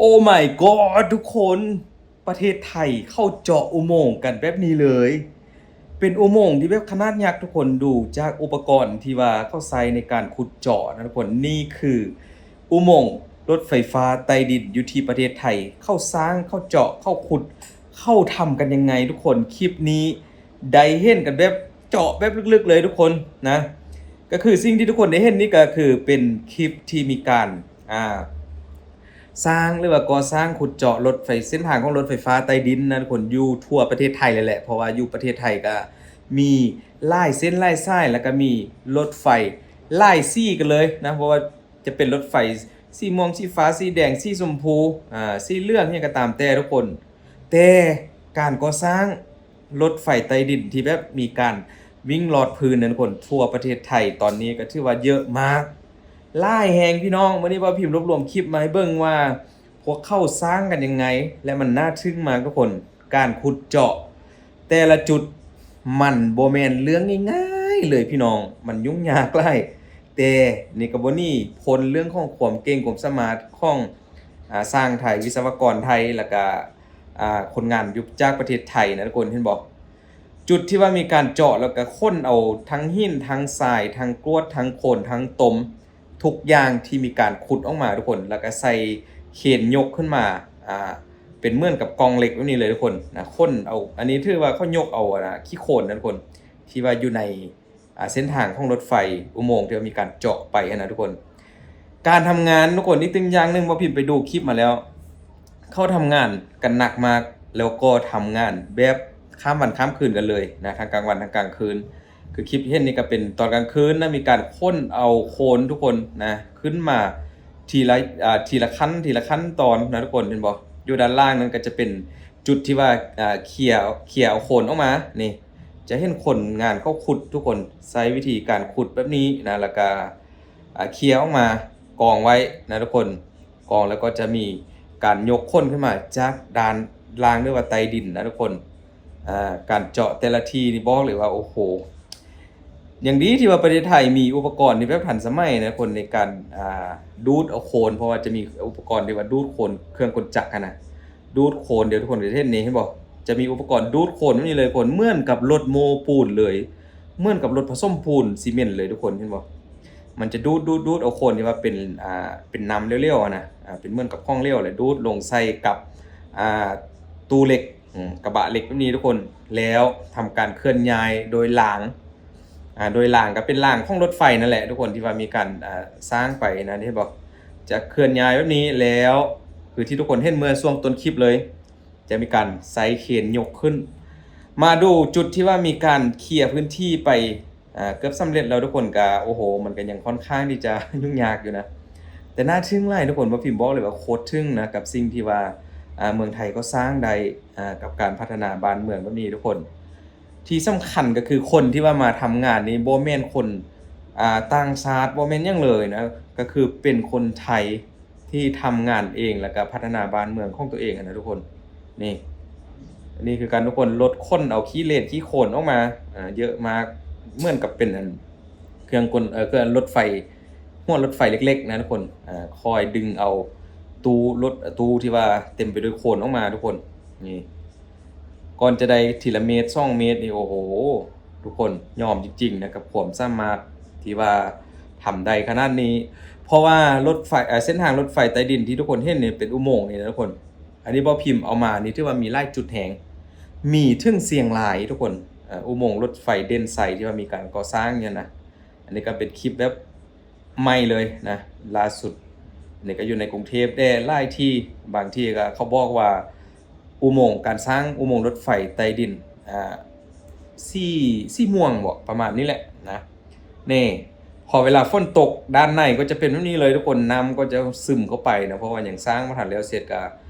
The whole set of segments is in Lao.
Oh my god ທຸກຄົນ ປະເທດໄທເຂົາເຈາະອຸໂມງກັນແບບນີ້ເລີຍ. ເປັນອຸໂມງທີ່ແບບຂະໜາດຍັກທຸກຄົນ. ດູຈາກອຸປະກອນທີ່ວ່າເຂົາໃຊ້ໃນການຂຸດເຈາະນະທຸກຄົນ. ນີ້ຄືອຸໂມງລົດໄຟຟ້າໃຕ້ດິນຢູ່ທີ່ປະເທດໄທ. ເຂົາສ້າງ ເຂົາເຈາະ ເຂົາຂຸດ ເຂົາທຳກັນຍັງໄງທຸກຄົນ? ຄລິບນີ້ໄດ້ເຫັນກັນແບບເຈາະແບບເລິກໆເລີຍທຸກຄົນນະ. ກໍຄືສິ່ງທີ່ທຸກຄົນໄດ້ເຫັນນີ້ກໍຄືເປັນຄລິບທີ່ມີການ ອ່າ ສ້າງ ຫຼືວ່າກໍ່ສ້າງຂຸດເຈາະລົດໄຟ ເສັ້ນທາງຂອງລົດໄຟຟ້າໃຕ້ດິນນະທຸກຄົນ ຢູ່ທົ່ວປະເທດໄທເລີຍແຫຼະ. ເພາະວ່າຢູ່ປະເທດໄທກໍມີຫຼາຍເສັ້ນຫຼາຍສາຍ ແລ້ວກໍມີລົດໄຟຫຼາຍສີກັນເລີຍນະ. ບໍ່ວ່າຈະເປັນລົດໄຟສີມ່ວງ ສີຟ້າ ສີແດງ ສີຊົມພູ ອ່າ ສີເຫຼືອງ ຫຍັງກໍຕາມແຕ່ທຸກຄົນ. ແຕ່ການກໍ່ສ້າງ ລົດໄຟໃຕ້ດິນທີ່ແບບມີການວິ່ງລອດພື້ນນັ້ນຄົນ ທົ່ວປະເທດໄທຕອນນີ້ກໍຖືວ່າເຍອະມາກ ຫຼາຍແຮງພີ່ນ້ອງ. ມື້ນີ້ບ່າວພິມລວບລວມຄລິບມາໃຫ້ເບິ່ງວ່າ ພວກເຂົາສ້າງກັນຍັງໄງ ແລະ ມັນໜ້າທຶ່ງມາກທຸກຄົນ. ການຂຸດເຈາະແຕ່ລະຈຸດ ມັນບໍ່ແມ່ນເລື່ອງງ່າຍໆເລີຍພີ່ນ້ອງ ມັນຫຍຸ້ງຍາກຫຼາຍ. ແຕ່ນີ້ກໍບໍ່ໜີພົ້ນເລື່ອງຂອງຄວາມເກັ່ງຄວາມສາມາດຂອງ ອ່າ ຊ່າງໄທ ວິສະວະກອນໄທ ແລ້ວກະ ອ່າ ຄົນງານຢູ່ຈາກປະເທດໄທນະທຸກຄົນ ເຫັນບໍ່? ຈຸດທີ່ວ່າມີການເຈາະ ແລ້ວກະຂົນເອົາທັງຫີນ ທັງຊາຍ ທັງກວດ ທັງໂຄນ ທັງຕົມ ທຸກຢ່າງທີ່ມີການຂຸດອອກມາທຸກຄົນ ແລ້ວກະໃສ່ເຄນຍົກຂຶ້ນມາ ອ່າ ເປັນເໝືອນກັບກ່ອງເຫຼັກແບບນີ້ເລີຍທຸກຄົນນະ. ຂົນເອົາ ອັນນີ້ຖືວ່າເຂົາຍົກເອົາ ອ່າ ຂີ້ໂຄນນະທຸກຄົນ ທີ່ວ່າຢູ່ໃນ ອ່າ ເສັ້ນທາງຂອງລົດໄຟ ອຸໂມງທີ່ວ່າມີການເຈາະໄປຫັ້ນນະທຸກຄົນ. ການທຳງານທຸກຄົນ ອີກໜຶ່ງຢ່າງໜຶ່ງ ບ່າວພິມໄປດູຄລິບມາແລ້ວ ເຂົາທຳງານກັນໜັກມາກ ແລ້ວກໍທຳງານແບບຂ້າມວັນຂ້າມຄືນກັນເລີຍນະ ທັງກາງວັນທັງກາງຄືນ. ຄືຄລິບເຫັນນີ້ກໍເປັນຕອນກາງຄືນນະ ມີການຂົນເອົາໂຄນທຸກຄົນນະ ຂຶ້ນມາທີລະ ອ່າ ທີລະຂັ້ນ ທີລະຂັ້ນຕອນນະທຸກຄົນ ເຫັນບໍ່? ຢູ່ດ້ານລ່າງນັ້ນກໍຈະເປັນຈຸດທີ່ວ່າ ອ່າ ເຄຍ ເຄຍເອົາໂຄນອອກມານີ້ ຈະເຫັນຄົນງານເຂົາຂຸດທຸກຄົນ ໃຊ້ວິທີການຂຸດແບບນີ້ນະ ແລ້ວກະ ອ່າ ເຄຍອອກມາກອງໄວ້ນະທຸກຄົນ. ກອງແລ້ວກໍຈະມີການຍົກຂົນຂຶ້ນມາຈາກດ້ານລ່າງ ຫຼືວ່າໃຕ້ດິນນະທຸກຄົນ. ອ່າ ການເຈາະແຕ່ລະທີ່ນີ້ບອກເລີຍວ່າ ໂອ້ໂຫ ຍັງດີທີ່ວ່າປະເທດໄທມີອຸປະກອນທີ່ແບບທັນສະໄໝນະທຸກຄົນ ໃນການ ອ່າ ດູດເອົາໂຄນ ເພາະວ່າຈະມີອຸປະກອນທີ່ວ່າດູດໂຄນ ເຄື່ອງກົນຈັກຫັ້ນນະ ດູດໂຄນ. ດຽວທຸກຄົນຈະເຫັນນີ້ ເຫັນບໍ່? ຈະມີອຸປະກອນດູດໂຄນແບບນີ້ເລີຍທຸກຄົນ ເໝືອນກັບລົດໂມ້ປູນເລີຍ ເໝືອນກັບລົດຜະສົມປູນຊີເມັນເລີຍທຸກຄົນ ເຫັນບໍ່? ມັນຈະດູດ ດູດ ດູດເອົາໂຄນທີ່ວ່າເປັນ ອ່າ ເປັນນ້ຳຫຼຽວໆຫັ້ນນະ ອ່າ ເປັນເໝືອນກັບຂອງເຫຼວ ແລ້ວດູດລົງໃສ່ກັບ ອ່າ ຕູ້ເຫຼັກ ອືມ ກະບະເຫຼັກແບບນີ້ທຸກຄົນ ແລ້ວທຳການເຄື່ອນຍ້າຍໂດຍລາງ ອ່າ ໂດຍລາງກໍເປັນລາງຂອງລົດໄຟນັ້ນແຫຼະທຸກຄົນ ທີ່ວ່າມີການ ອ່າ ສ້າງໄປນະ ເຫັນບໍ່? ຈະເຄື່ອນຍ້າຍແບບນີ້ ແລ້ວຄືທີ່ທຸກຄົນເຫັນເມື່ອຊ່ວງຕົ້ນຄລິບເລີຍ ຈະມີການໃຊ້ເຄນຍົກຂຶ້ນ. ມາດູຈຸດທີ່ວ່າມີການເຄຍພື້ນທີ່ໄປ ອ່າ ເກືອບສຳເລັດແລ້ວທຸກຄົນ ກະ ໂອ້ໂຫ ມັນກະຍັງຄ່ອນຂ້າງທີ່ຈະຫຍຸ້ງຍາກຢູ່ນະ ແຕ່ໜ້າທຶ່ງຫຼາຍທຸກຄົນ. ບ່າວພິມບອກເລີຍວ່າໂຄດທຶ່ງນະ ກັບສິ່ງທີ່ວ່າ ອ່າ ເມືອງໄທກໍສ້າງໄດ້ ອ່າ ກັບການພັດທະນາບ້ານເມືອງແບບນີ້ທຸກຄົນ. ທີ່ສຳຄັນກໍຄືຄົນທີ່ວ່າມາທຳງານນີ້ບໍ່ແມ່ນຄົນ ອ່າ ຕ່າງຊາດ ບໍ່ແມ່ນຫຍັງເລີຍນະ ກໍຄືເປັນຄົນໄທ ທີ່ທຳງານເອງ ແລ້ວກໍພັດທະນາບ້ານເມືອງຂອງຕົວເອງຫັ້ນນະທຸກຄົນ. ນີ້ ນີ້ຄືກັນທຸກຄົນ ລົດຂົນເອົາຂີ້ເລນຂີ້ໂຄນອອກມາ ອ່າ ເຍອະມາກ ເໝືອນກັບເປັນອັນ ເຄື່ອງກົນ ເອີ ເຄື່ອງລົດໄຟ ຫົວລົດໄຟເລັກໆນະທຸກຄົນ ອ່າ ຄອຍດຶງເອົາຕູ້ລົດ ຕູ້ທີ່ວ່າເຕັມໄປດ້ວຍໂຄນອອກມາທຸກຄົນ. ນີ້ ກ່ອນຈະໄດ້ທີລະເມດສອງເມດນີ້ ໂອ້ໂຫ ທຸກຄົນ ຍອມຈິງໆນະ ກັບຄວາມສາມາດທີ່ວ່າທຳໄດ້ຂະໜາດນີ້. ເພາະວ່າລົດໄຟ ເອີ ເສັ້ນທາງລົດໄຟໃຕ້ດິນທີ່ທຸກຄົນເຫັນນີ້ ເປັນອຸໂມງນີ້ນະທຸກຄົນ ອັນນີ້ບ່າວພິມເອົາມານີ້ ຖືວ່າມີຫຼາຍຈຸດແຮງ ມີເຖິງຊຽງລາຍທຸກຄົນ. ເອີ ອຸໂມງລົດໄຟເດັ່ນໄຊທີ່ວ່າມີການກໍ່ສ້າງຢູ່ນະ ອັນນີ້ກໍເປັນຄລິບແບບ ໃໝ່ເລີຍນະ ລ່າສຸດ. ນີ້ກໍຢູ່ໃນກຸງເທບແດ່ຫຼາຍທີ່ ບາງທີ່ກໍເຂົາບອກວ່າອຸໂມງ ການສ້າງອຸໂມງລົດໄຟໃຕ້ດິນ ອ່າ ສີ ສີມ່ວງບໍ ປະມານນີ້ແຫຼະນະ. ນີ້ ພໍເວລາຝົນຕົກ ດ້ານໃນກໍຈະເປັນແບບນີ້ເລີຍທຸກຄົນ ນ້ຳກໍຈະຊຶມເຂົ້າໄປນະ ເພາະວ່າຍັງສ້າງບໍ່ທັນແລ້ວເສັດ ກໍ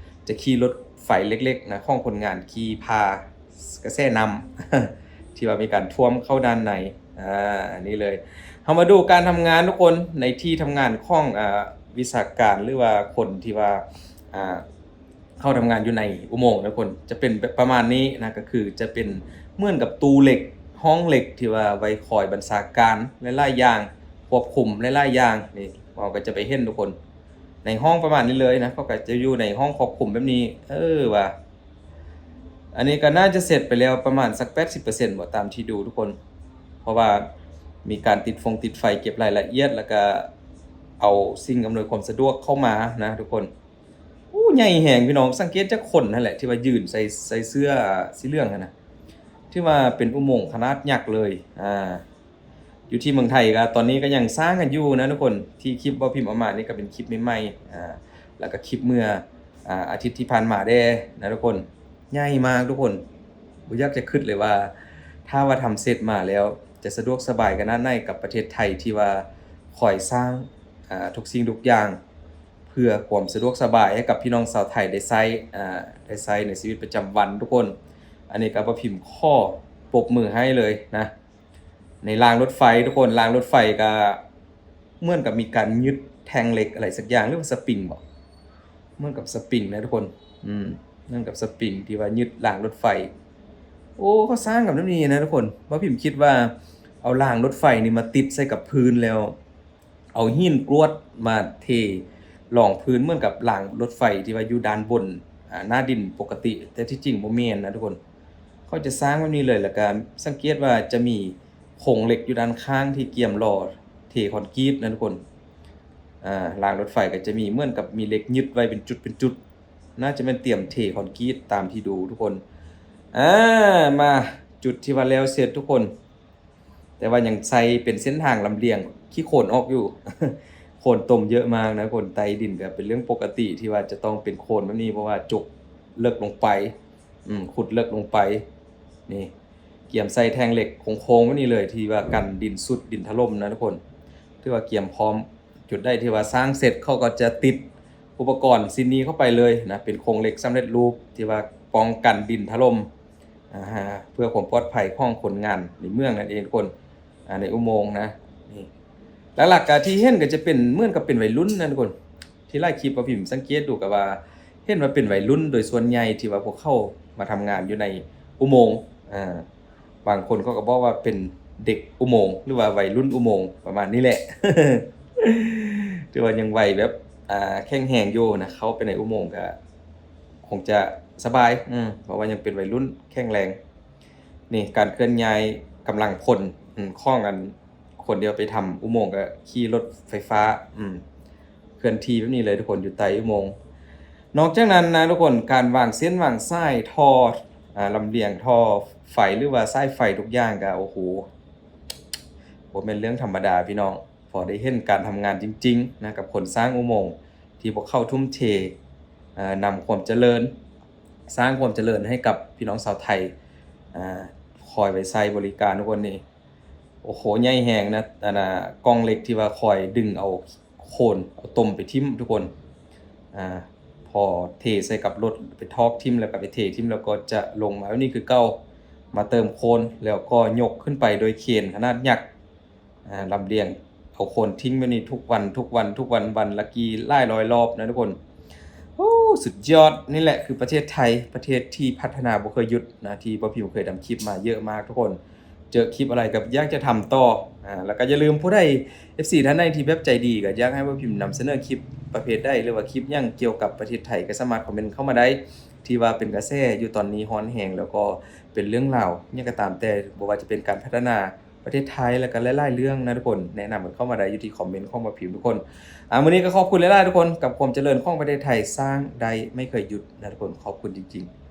ຈະຂີ່ລົດໄຟເລັກໆນະ ຂອງຄົນງານຂີ່ຜ່າ ກະແສນ້ຳ ທີ່ວ່າມີການຖ້ວມເຂົ້າດ້ານໃນ. ອ່າ ອັນນີ້ເລີຍ ເຮົາມາດູການທຳງານທຸກຄົນ ໃນທີ່ທຳງານຂອງ ອ່າ ວິຊາການ ຫຼືວ່າຄົນທີ່ວ່າ ອ່າ ເຂົ້າທຳງານຢູ່ໃນອຸໂມງທຸກຄົນ ຈະເປັນແບບປະມານນີ້ນະ ກໍຄືຈະເປັນເໝືອນກັບຕູ້ເຫຼັກ ຫ້ອງເຫຼັກ ທີ່ວ່າໄວ້ຄອຍບັນຊາການຫຼາຍໆຢ່າງ ຄວບຄຸມຫຼາຍໆຢ່າງ. ນີ້ ເຮົາກໍຈະໄປເຫັນທຸກຄົນ ໃນຫ້ອງປະມານນີ້ເລີຍນະ ເຂົາກໍຈະຢູ່ໃນຫ້ອງຄວບຄຸມແບບນີ້ ເອີ ວ່າ ອັນນີ້ກໍໜ້າຈະເສັດໄປແລ້ວປະມານສັກແປດສິບເປີເຊັນບໍ ຕາມທີ່ດູທຸກຄົນ ເພາະວ່າມີການຕິດຟົງຕິດໄຟ ເກັບລາຍລະອຽດ ແລ້ວກໍເອົາສິ່ງອຳນວຍຄວາມສະດວກເຂົ້າມານະທຸກຄົນ. ໂອ້ ໃຫຍ່ແຮງພີ່ນ້ອງ ສັງເກດຈາກຄົນຫັ້ນແຫຼະ ທີ່ວ່າຢືນໃສ່ ໃສ່ເສື້ອສີເຫຼືອງຫັ້ນນະ ຖືວ່າເປັນອຸໂມງຂະໜາດຍັກເລີຍ ອ່າ ຢູ່ທີ່ເມືອງໄທກໍຕອນນີ້ກໍຍັງສ້າງກັນຢູ່ນະທຸກຄົນ ທີ່ຄລິບເວົ້າພິມເອົາມານີ້ກໍເປັນຄລິບໃໝ່ໆ ອ່າ ແລ້ວກໍຄລິບເມື່ອ ອ່າ ອາທິດທີ່ຜ່ານມາແດ່ນະທຸກຄົນ ໃຫຍ່ມາກທຸກຄົນ ບໍ່ຢາກຈະຄິດເລີຍວ່າ ຖ້າວ່າທຳເສັດມາແລ້ວ ຈະສະດວກສະບາຍຂະໜາດໃດກັບປະເທດໄທທີ່ວ່າຄອຍສ້າງ ອ່າ ທຸກສິ່ງທຸກຢ່າງ ເພື່ອຄວາມສະດວກສະບາຍໃຫ້ກັບພີ່ນ້ອງຊາວໄທໄດ້ໃຊ້ ອ່າ ໄດ້ໃຊ້ໃນຊີວິດປະຈຳວັນທຸກຄົນ. ອັນນີ້ກໍບ່າວພິມຂໍປົບມືໃຫ້ເລີຍນະ ໃນລາງລົດໄຟທຸກຄົນ ລາງລົດໄຟກໍເໝືອນກັບມີການຍຶດແທ່ງເຫຼັກອະໄລສັກຢ່າງ ຫຼືວ່າສະປຣິງບໍ ເໝືອນກັບສະປຣິງນະທຸກຄົນ ອືມ ເໝືອນກັບສະປຣິງທີ່ວ່າຍຶດລາງລົດໄຟ. ໂອ້ ເຂົາສ້າງກັນແບບນີ້ນະທຸກຄົນ ບ່າວພິມຄິດວ່າເອົາລາງລົດໄຟນີ້ມາຕິດໃສ່ກັບພື້ນແລ້ວ ເອົາຫີນກວດມາເທລອງພື້ນເໝືອນກັບລາງລົດໄຟທີ່ວ່າຢູ່ດ້ານບົນ ອາ ໜ້າດິນປົກກະຕິ ແຕ່ທີ່ຈິງບໍ່ແມ່ນນະທຸກຄົນ ເຂົາຈະສ້າງແບບນີ້ເລີຍ ແລ້ວກະສັງເກດວ່າຈະມີໂຄງເຫຼັກຢູ່ດ້ານຂ້າງທີ່ກຽມຫຼໍ່ເທຄອນກຣີດນະທຸກຄົນ. ອາ ລາງລົດໄຟກໍຈະມີເໝືອນກັບມີເຫຼັກຍຶດໄວ້ເປັນຈຸດເປັນຈຸດ ໜ້າຈະແມ່ນຕຽມເທຄອນກຣີດຕາມທີ່ດູທຸກຄົນ. ອາ ມາຈຸດທີ່ວ່າແລ້ວເສັດທຸກຄົນ ແຕ່ວ່າຍັງໃສ່ເປັນເສັ້ນທາງລຳລຽງ ຂີ້ໂຄນອອກຢູ່ ໂຄນຕົມເຍອະມາກນະ ຄົນໃຕ້ດິນກໍເປັນເລື່ອງປົກກະຕິທີ່ວ່າຈະຕ້ອງເປັນໂຄນແບບນີ້ ເພາະວ່າຈົກເລິກລົງໄປ ອືມ ຂຸດເລິກລົງໄປ ນີ້ ກຽມໃສ່ແທ່ງເຫຼັກໂຄ້ງໆແບບນີ້ເລີຍ ທີ່ວ່າກັນດິນຊຸດ ດິນຖະຫຼົ່ມນະທຸກຄົນ ຖືວ່າກຽມພ້ອມ. ຈຸດໃດທີ່ວ່າສ້າງເສັດ ເຂົາກໍຈະຕິດອຸປະກອນຊິ້ນນີ້ເຂົ້າໄປເລີຍນະ ເປັນໂຄງເຫຼັກສຳເລັດຮູບທີ່ວ່າປ້ອງກັນດິນຖະຫຼົ່ມ ອ່າ ເພື່ອຄວາມປອດໄພຂອງຄົນງານໃນເມືອງນັ້ນເອງທຸກຄົນ ອ່າ ໃນອຸໂມງນະ. ນີ້ ຫຼັກໆກະທີ່ເຫັນກໍຈະເປັນເໝືອນກັບເປັນໄວລຸ້ນນະທຸກຄົນ ທີ່ຫຼາຍຄລິບວ່າພິມສັງເກດດູກໍວ່າ ເຫັນວ່າເປັນໄວລຸ້ນໂດຍສ່ວນໃຫຍ່ທີ່ວ່າພວກເຂົາມາທຳງານຢູ່ໃນອຸໂມງ ອ່າ ບາງຄົນເຂົາກໍບອກວ່າເປັນເດັກອຸໂມງ ຫຼືວ່າໄວລຸ້ນອຸໂມງ ປະມານນີ້ແຫຼະ ຖືວ່າຍັງໄວແບບ ອ່າ ແຂງແຮງຢູ່ນະ ເຂົ້າໄປໃນອຸໂມງກໍຄົງຈະສະບາຍ ອືມ ເພາະວ່າຍັງເປັນໄວລຸ້ນແຂງແຮງ. ນີ້ ການເຄື່ອນຍ້າຍກຳລັງພົນ ອືມ ຂອງອັນ ຄົນທີ່ວ່າໄປທຳອຸໂມງກໍຂີ່ລົດໄຟຟ້າ ອືມ ເຄື່ອນທີ່ແບບນີ້ເລີຍທຸກຄົນ ຢູ່ໃຕ້ອຸໂມງ. ນອກຈາກນັ້ນນະທຸກຄົນ ການວາງເສັ້ນວາງສາຍທໍ່ ອ່າ ລຳລຽງທໍ່ໄຟ ຫຼືວ່າສາຍໄຟທຸກຢ່າງກໍ ໂອ້ໂຫ ບໍ່ແມ່ນເລື່ອງທຳມະດາພີ່ນ້ອງ ພໍໄດ້ເຫັນການທຳງານຈິງໆນະ ກັບຄົນສ້າງອຸໂມງ ທີ່ພວກເຂົາທຸ່ມເທ ເອີ ນຳຄວາມຈະເລີນ ສ້າງຄວາມຈະເລີນໃຫ້ກັບພີ່ນ້ອງຊາວໄທ ອ່າ ຄອຍໄວ້ໃຊ້ບໍລິການທຸກຄົນນີ້. ໂອ້ໂຫ ໃຫຍ່ແຮງນະ ອັນນ່າ ກ່ອງເຫຼັກທີ່ວ່າຄອຍດຶງເອົາໂຄນ ເອົາຕົມໄປຖິ້ມທຸກຄົນ ອ່າ ພໍເທໃສ່ກັບລົດ ໄປຖອກຖິ້ມ ແລ້ວກໍໄປເທຖິ້ມ ແລ້ວກໍຈະລົງມາແບບນີ້ຄືເກົ່າ ມາເຕີມໂຄນ ແລ້ວກໍຍົກຂຶ້ນໄປໂດຍເຄນຂະໜາດຍັກ ອ່າ ລຳລຽງເອົາໂຄນຖິ້ມແບບນີ້ທຸກວັນ ທຸກວັນ ທຸກວັນ ວັນລະກີ່ຫຼາຍຮ້ອຍລອບນະທຸກຄົນ. ໂອ້ ສຸດຍອດ ນີ້ແຫຼະຄືປະເທດໄທ ປະເທດທີ່ພັດທະນາບໍ່ເຄີຍຢຸດນະ ທີ່ບ່າວພິມເຄີຍທຳຄລິບມາເຍອະມາກທຸກຄົນ ເຈີຄລິບອະໄລກໍຢາກຈະທຳຕໍ່ ອ່າ ແລ້ວກໍຢ່າລືມ ຜູ້ໃດ ເອັຟຊີ ທ່ານໃດທີ່ແບບໃຈດີ ກໍຢາກໃຫ້ບ່າວພິມນຳສະເໜີຄລິບປະເພດໃດ ຫຼືວ່າຄລິບຫຍັງກ່ຽວກັບປະເທດໄທ ກໍສາມາດຄອມເມັນເຂົ້າມາໄດ້ ທີ່ວ່າເປັນກະແສຢູ່ຕອນນີ້ ຮ້ອນແຮງ ແລ້ວກໍເປັນເລື່ອງລາວຫຍັງກໍຕາມແຕ່ ບໍ່ວ່າຈະເປັນການພັດທະນາ ປະເທດໄທ ແລ້ວກໍຫຼາຍໆເລື່ອງນະທຸກຄົນ ແນະນຳກັນເຂົ້າມາໄດ້ຢູ່ທີ່ຄອມເມັນຂອງບ່າວພິມທຸກຄົນ. ອ່າ ມື້ນີ້ກໍຂອບຄຸນຫຼາຍໆທຸກຄົນ ກັບຄວາມຈະເລີນຂອງປະເທດໄທ ສ້າງໄດ້ໄມ່ເຄີຍຢຸດນະທຸກຄົນ ຂອບຄຸນຈິງໆ.